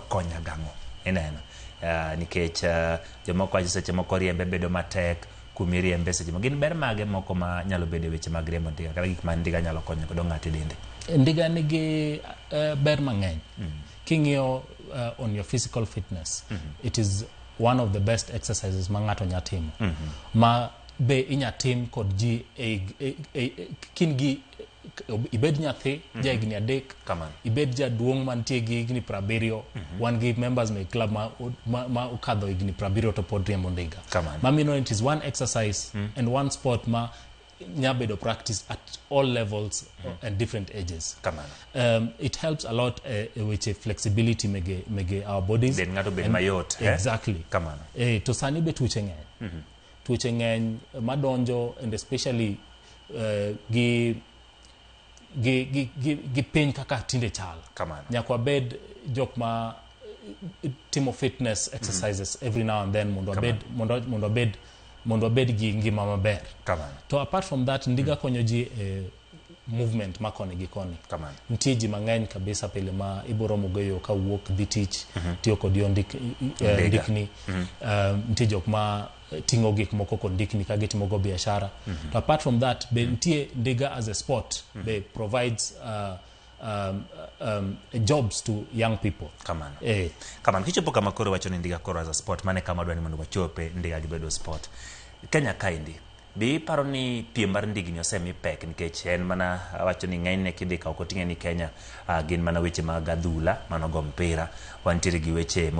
konya gang'o ineno nikech jomoko wacho seche moko riembe bedo matek kumiriembe seche moko gin ber mage moko ma nyalo bedo e weche mag riembo ndiga kata gik ma ndiga nyalo konyo godo ng'ato e dende? Ndiga nigi ber mang'eny. King'iyo on your physical fitness, it is one of the best exercises ma ng'ato nya timo. Ma be inya tim kod ji e kin gi ibed nyathi ja higni 3, Kamano. ibed jaduong' mantie gi higni 70. Wan gi members mag club ma okadho higni 70 to pod riembo ndiga. Kamano. Mamino it is one exercise and one sport ma nya bedo practice at all levels and different ages. Kamano. It helps a lot e weche flexibility mege our bodies. Dend ng'ato bed mayot, eh? Exactly. Kamano. To sani be tuoche ng'eny. Tuoche ng'eny madonjo, and especially gi piny kaka tinde chal. Kamano. Nyaka wabed jok ma timo fitness exercises every now and then mondo wabed gi ngima maber. Kamano. To apart from that, ndiga konyo ji e movement ma koni gi koni. Kamano. Nitie ji mang'eny kabisa pile ma ibiro romo go e yo ka wuok dhi tich, tiyo kod yo Ndiga. ndikni. Nitie jok ma ting'o gik moko kod ndikni ka gitimo go biashara. To apart from that, be nitie ndiga as a sport be provides jobs to young people. Kamano. Eh. Kamano. Kichopo kama koro wacho ni ndiga koro as a sport, mane kama adwa ni mondo wachope ndiga gibedo sport. Kenya kaendi, be iparo ni piem mar ndigni osemi pek nikech en mana awacho ni ng'enyne kidhi ka ok oting'e ni Kenya gin mana weche mag adhula mano go mpira wantiere gi weche.